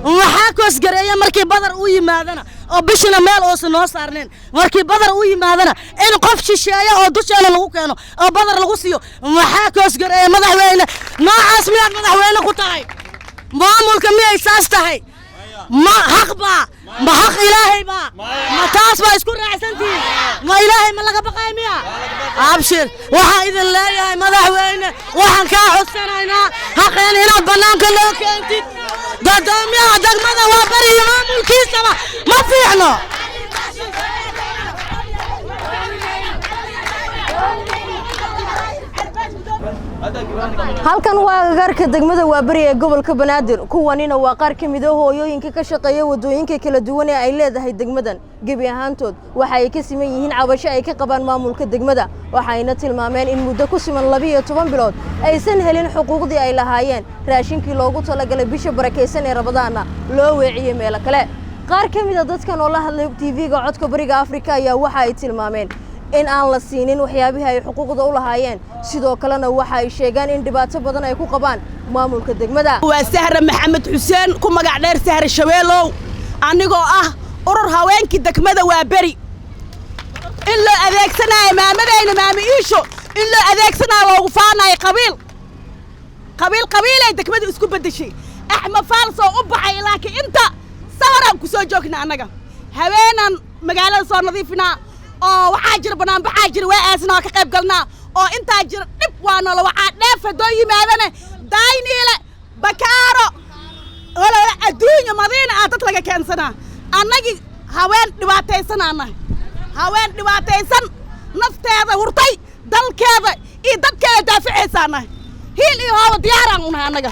Waxaa koosgareeya markii badar u yimaadana oo bishina meel uusan noo saarnayn, markii badar u yimaadana in qof shisheeya oo dusheena lagu keeno oo badar lagu siiyo. Maxaa koosgareeya, madaxweyne? Noocaas miyaad madaxweyne ku tahay? Maamulka miyay saas tahay? Ma xaq baa? Ma xaq Ilaahay baa? Ma taas baa isku raacsantihiin? Ma Ilaahay ma laga baqay miya? Abshir, waxaan idin leeyahay, madaxweyne, waxaan kaa codsanaynaa xaqeen inaad bannaanka loo keentid. Gadoomiyaha degmada waa bari iyo maamulkiisaba ma fiicno. Halkan waa agagaarka degmada Waaberi ee gobolka Banaadir. Kuwanina waa qaar ka mid a hooyooyinka ka shaqeeya waddooyinka kala duwan ee ay leedahay degmadan. Gebi ahaantood waxa ay ka siman yihiin cabasho ay ka qabaan maamulka degmada, waxayna tilmaameen in muddo ku siman 12 bilood aysan helin xuquuqdii ay lahaayeen, raashinkii loogu talagalay bisha barakaysan ee Rabadaanna loo weeciyey meelo kale. Qaar ka mid a dadkan oo la hadlay TV-ga Codka Bariga Afrika ayaa waxa ay tilmaameen in aan la siinin waxyaabihii ay xuquuqda u lahaayeen. Sidoo kalena waxa ay sheegaan in dhibaato badan ay ku qabaan maamulka degmada. Waa Sahre Maxamed Xuseen, ku magac dheer Sahre Shabeelow, anigoo ah urur haweenkii degmada waa beri. In loo adeegsanaayo maamadayna, maama Iisho, in loo adeegsanaayo, loogu faanayo qabiil, qabiil, qabiilay degmadu isku beddeshay. Axmed Faal soo u baxay, laakiin inta sawaraan ku soo joogna annaga haweenaan magaalada soo nadiifinaa oo waxaa jira banaanbaxaa jira, waa aasna, waa ka qayb galnaa oo intaa jira dhib waa noola. Waxaa dheef haddoo yimaadane Dayniile, Bakaaro, olole adduunya, Madiina aa dad laga keensanaa. Annagii haween dhibaataysanaa nahay, haween dhibaataysan, nafteeda hurtay, dalkeeda iyo dadkeeda daaficaysaa nahay. Hiil iyo hooba diyaaraan u nahay annaga.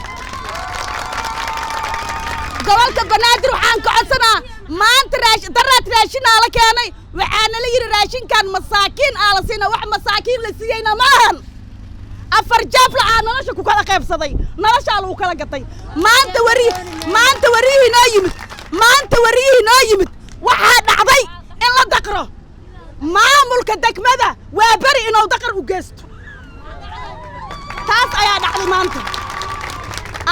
Gobolka Banaadir waxaan ka codsanaa maanta daraad raashinaa la keenay. Waxaana la yidhi raashinkan masaakiin aa la siina. Wax masaakiin la siiyeyna ma ahan. Afar jaafla aa nolosha ku kala qaybsaday, noloshaa lagu kala gatay. Maanta wari, maanta wariyihii noo yimid, maanta wariyihii noo yimid, waxaa dhacday in la daqro maamulka degmada waa beri, inuu daqar u geysto. Taas ayaa dhacday maanta.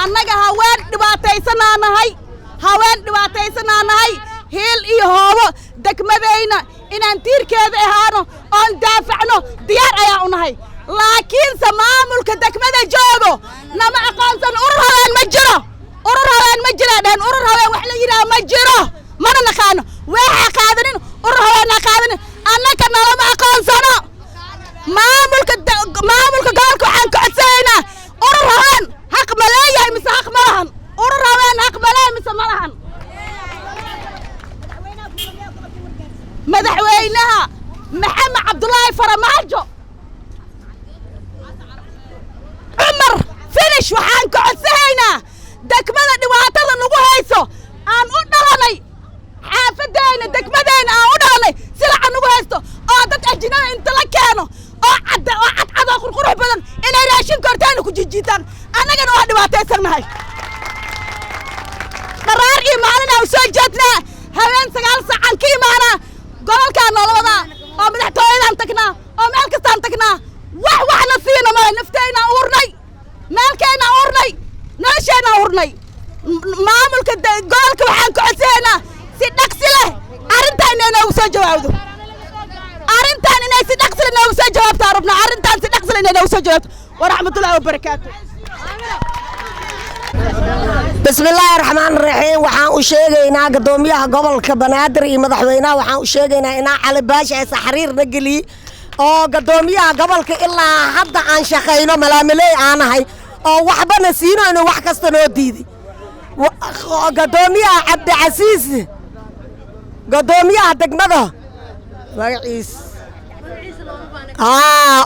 Annaga haween dhibaataysanaa nahay, haween dhibaataysanaa nahay. Hiil iyo hoobo degmadayna inaan tiirkeeda ahaano oon daafacno diyaar ayaa u nahay, laakiinse maamulka degmada joogo nama aqoonsan. Urur haween ma jiro, urur haween ma jiraa dhehen. Urur haween wax la yidhaha ma jiro, mana naqaano. Waxaa qaadanin urur haweenaa qaadanin, annaka nalama aqoonsano. Maamulka gobolka waxaan ka codsanaynaa, urur haween xaq ma leeyahay mise xaq ma lahan? Urur haween xaq ma leeyahay mise ma lahan? Madaxweynaha Maxamed Cabdulaahi Faramaajo, Cumar Finish, waxaan ka codsanaynaa degmada dhibaatada nagu hayso aan u dhalanay, xaafadeyna, degmadeyna aan u dhalanay, silaca nagu haysto oo dad ajnabi inta la keeno oo cadda oo cadcad oo qurqurux badan inay raashinka hortaana ku jijiitaan. Annagana waa dhibaataysannahay. Dharaar iyo maalin aan soo jeednaa, habeen 9 saacaan ka imaanaa. Gobolkaan noola wadaa oo madaxtooyadaan tagnaa oo meel kastaan tagnaa. Wax waxna siina male. Nafteynaa uurnay, meelkeynaa uurnay, nolosheennaa uurnay. Maamulka gobolka waxaan ka codsanaynaa si dhaqsi leh arrintaan inay noogu soo jawaabdo. Arrintaan inay si dhaqsi leh noogu soo jawaabto rabnaa. Arrintaan si dhaqsi leh inay noogu soo jawaabto. Waraxmatullaahi wabarakaatu. Bismillaahi raxmaan raxiim. Waxaan u sheegaynaa gadoomiyaha gobolka Banaadir iyo madaxweynaha, waxaan u sheegaynaa inaa Cali Baashi aysa xariirna geliye oo gadoomiyaha gobolka ilaa hadda aan shaqayno, malaamiley aanahay oo waxbana siino, inuu wax kasta noo diiday. Gadoomiyaha Cabdicasiis, gadoomiyaha degmada magaciis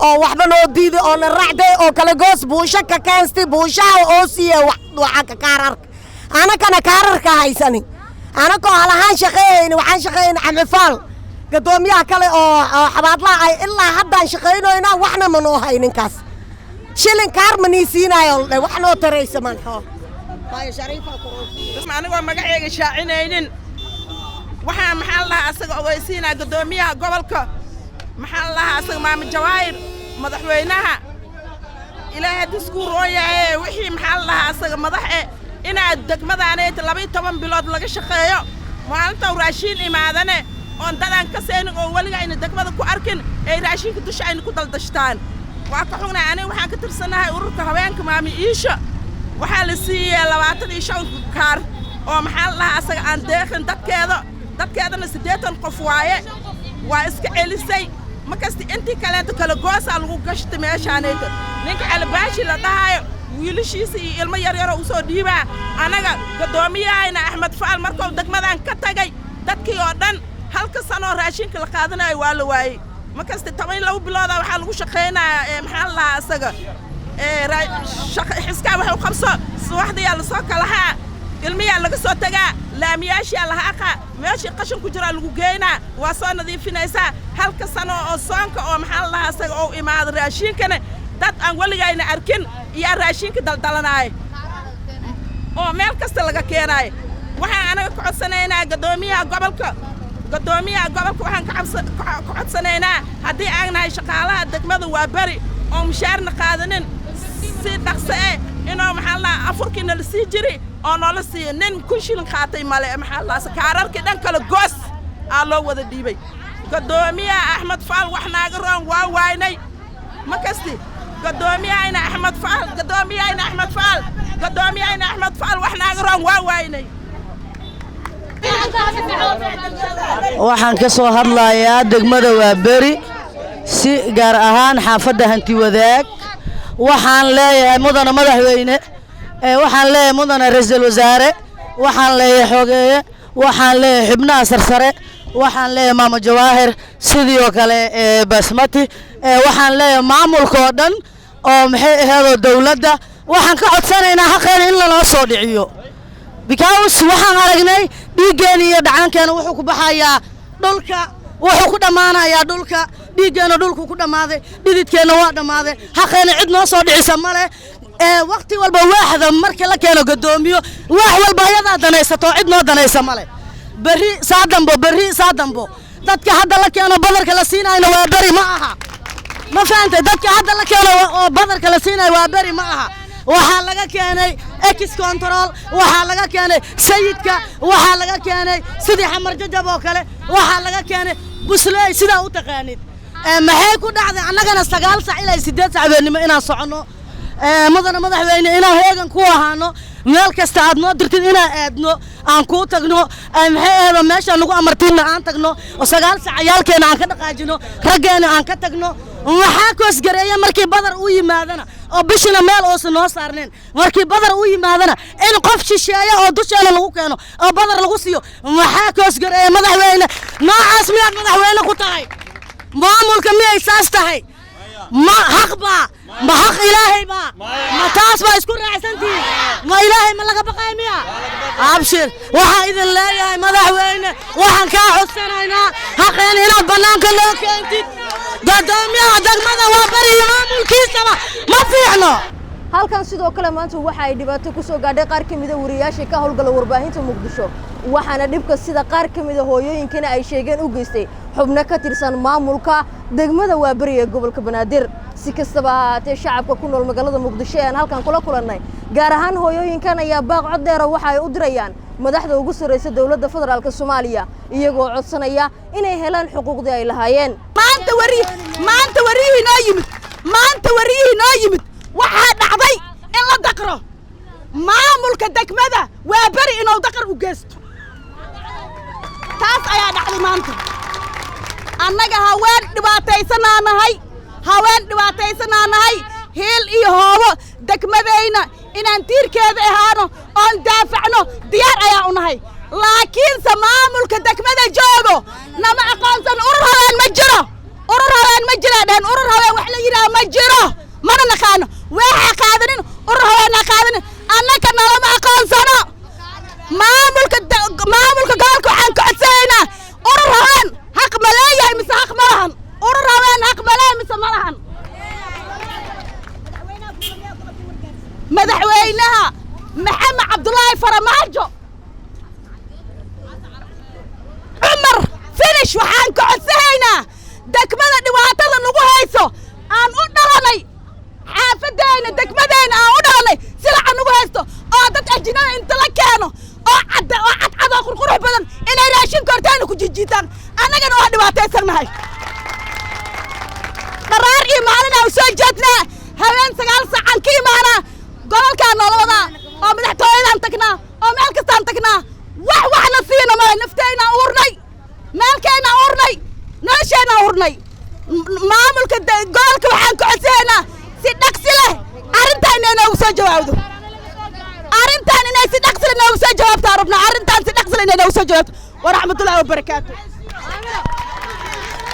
oo waxba noo diiday oo na raacday oo kala goos buusho ka keenstay, buushaha oo siiya waxa ka kaararka, anakana kaararka haysani, anakoo halahaan shaqeeyayni. Waxaan shaqeeyayna Camifaal, gadoomiyaha kale oo xabaadlaha ay ilaa haddaan shaqaynoynaa, waxna ma noo hay ninkaas. Shilin kaar ma nii siinaayo, wax noo taraysa manxo. Anigoo magaceyga shaacinaynin, waxaa maxaa la dhahaa asaga ogeysiinaa guddoomiyaha gobolka, maxaa la dhahaa asaga, Maama Jawaahir, madaxweynaha, Ilaahay haddii iskuu roon yahay, wixii maxaa la dhahaa asaga madax e Inaad degmadaaneeta 12 bilood laga shaqeeyo, maalinta raashiin imaadane oon dadaan ka seenin oo weliga ayna degmada ku arkin ay raashinka dusha ayna ku daldashtaan, waa ka xugnahay. Aniga waxaan ka tirsanahay ururka haweenka Maami Iisho. Waxaa la siiyey 25 kaar oo, maxaa la dhahaa, asaga aan deeqin dadkeeda. Dadkeedana 80 qof waaye, waa iska celisay. Markasta intii kaleeto kala goosaa lagu gashtay meeshaanayto. Ninka Calibaashi la dhahaayo wiilashiisa iyo ilmo yaryaroo usoo dhiibaa. Annaga guddoomiyahayna Axmed Faal markuu degmadan ka tagay, dadkii oo dhan halka sanoo raashinka la qaadanayo waa la waayey. Markasta 12 bilooda waxaa lagu shaqaynayaa ee, maxaa la dhahaa, asaga xiskaa waxu qabso. Subaxdiyaa lasoo kalahaa, ilmiyaa laga soo tagaa, laamiyaashiyaa la haaqaa, meeshii qashin ku jiraa lagu geynaa, waa soo nadiifinaysaa. Halka sano oo soonka oo, maxaa la dhahaa, asaga oo imaado raashinkana, dad aan weligayna arkin iyaa raashinka daldalanaayo oo meel kasta laga keenaayo. Waxaan anaga ka codsanaynaa guddoomiyaha gobolka, guddoomiyaha gobolka waxaan ka codsanaynaa, haddii aan nahay shaqaalaha degmada waa beri oo mushaarna qaadanin, si dhaqso eh inuu, maxaa la dhahaa, afurkii nala sii jiri oo noola siiyo. Nin 1000 shilin qaatay male. Maxaa la dhahaa, kaararkii dhan kale goos aa loo wada dhiibay. Guddoomiyaha Axmed Faal wax naaga roon waa waynay. Ma kasti guddoomiyahayna Axmed Faal, guddoomiyahayna Axmed Faal, guddoomiyahayna Axmed Faal wax naaga roon waa waynay. Waxaan ka soo hadlayaa degmada Waaberi, si gaar ahaan xaafadda Hanti Wadaag. Waxaan leeyahay mudana madaxweyne, waxaan leeyahay mudana ra'iisul wasaare, waxaan leeyahay xogeeye, waxaan leeyahay xubnaha sarsare, waxaan leeyahay maamo Jawaahir, sidii oo kale Basmati, waxaan leeyahay maamulka oo dhan oo, maxay aheedoo, dowladda. Waxaan ka codsanaynaa xaqeena in lanoo soo dhiciyo, because waxaan aragnay dhiiggeena iyo dhacaankeena wuxuu ku baxayaa dhulka, wuxuu ku dhammaanayaa dhulka. Dhiiggeenna dhulku ku dhammaaday, dhididkeenna waa dhammaaday, xaqeena cid noo soo dhicisa ma leh. Ee waqti walba waaxda marka la keeno gadoomiyo, waax walba ayadaa danaysato, cid noo danaysa ma leh. Berri saa dambo, berri saa dambo, dadka hadda la keeno badarka la siinayna waa beri ma aha. Ma fahantay? Dadka hadda la keeno oo badarka la siinayo waa beri ma aha. Waxaa laga keenay Ex Control, waxaa laga keenay Sayidka, waxaa laga keenay sidii Xamar Jajab oo kale, waxaa laga keenay Busley, sidaa u taqaanid. Maxay ku dhacday annagana 9 sac ilaa 8 sac habeenimo inaan soconno, mudana madaxweyne, inaan heegan ku ahaano, meel kasta aad noo dirtid inaan aadno, aan kuu tagno, maxay aheedo, meeshaa nagu amartiinna aan tagno, oo 9 sac ciyaalkeena aan ka dhaqaajino, raggeena aan ka tagno? Maxaa koosgareeya markii badar u yimaadana oo bishina meel uusan noo saarnayn, markii badar u yimaadana in qof shisheeya oo dusheena lagu keeno oo badar lagu siiyo? Maxaa koosgareeya, madaxweyne? Noocaas miyaad madaxweyne ku tahay? Maamulka miyay saas tahay? Ma xaq baa? Ma xaq Ilaahay baa? Ma taas baa isku raacsantihiin? Ma Ilaahay ma laga baqaay miya? Abshir, waxaan idin leeyahay madaxweyne, waxaan kaa codsanaynaa xaqeen inaad bannaanka noo keentid. Gadoomiyaha degmada waa beri iyo maamulkiisaba ma fiicno. Halkan sidoo kale maanta waxa ay dhibaato ku soo gaadhay qaar ka mida wariyaasha ka howlgala warbaahinta Muqdisho, waxaana dhibka, sida qaar ka mida hooyooyinkana ay sheegeen, u geystay xubno ka tirsan maamulka degmada Waaberi ee gobolka Banaadir. Si kastaba ha ahaatee, shacabka ku nool magaalada Muqdisho ee aan halkan kula kulannay, gaar ahaan hooyooyinkan, ayaa baaq cod dheera waxa ay u dirayaan madaxda ugu sarraysa dowladda federaalka Soomaaliya, iyagoo codsanaya inay helaan xuquuqdii ay lahaayeen. Maanta wari, maanta wariyihii noo yimid, maanta wariyihii noo yimid, waxaa dhacday in la daqro maamulka degmada waa beri inuu daqar u geysto. Taas ayaa dhacday maanta. Annaga haween dhibaataysanaa nahay, haween dhibaataysanaa nahay. Hiil iyo hoobo degmadayna inaan tiirkeeda ahaano oon daafacno diyaar ayaa u nahay, laakiinse maamulka degmada joogo nama aqoonsan. Urur haween ma jiro, urur haween ma jiraa dhehen. Urur haween wax la yidhaha ma jiro, mana naqaano. Waxaa qaadanin urur haween ha qaadanin, annaka nalama aqoonsano. Maamulka gobolka waxaan ka codsanaynaa, urur haween xaq ma leeyahay mise xaq ma lahan? Urur haween xaq ma leeyahay mise ma lahan? Madaxweynaha Maxamed Cabdulaahi Faramaajo, Cumar Finish, waxaan ka codsanaynaa degmada dhibaatada nagu hayso aan u dhalanay, xaafaddeena, degmadeenna aan u dhalanay, silaca nagu haysto oo dad. Ajnabi inta la keeno oo cadda oo cadcad oo qurqurux badan inay raashinka hortaana ku jijiitaan, annagana waa dhibaataysannahay. Dharaar iyo maalin aan soo jeednaa, habeen 9 saacaan ka imaanaa, gobolkaa noola wadaa oo madaxtooyadaan tagnaa oo meel kastaan tagnaa. Wax waxna siina male. Nafteynaa uurnay, meelkeynaa uurnay, nolosheennaa uurnay. Maamulka gobolka waxaan ku codsanaynaa si dhaqsi leh arrintaan inay noogu soo jawaabdo. Arrintaan inay si dhaqsi leh noogu soo jawaabto rabnaa. Arrintaan si dhaqsi leh inay noogu soo jawaabto. Waraxmatullaahi wabarakaatu.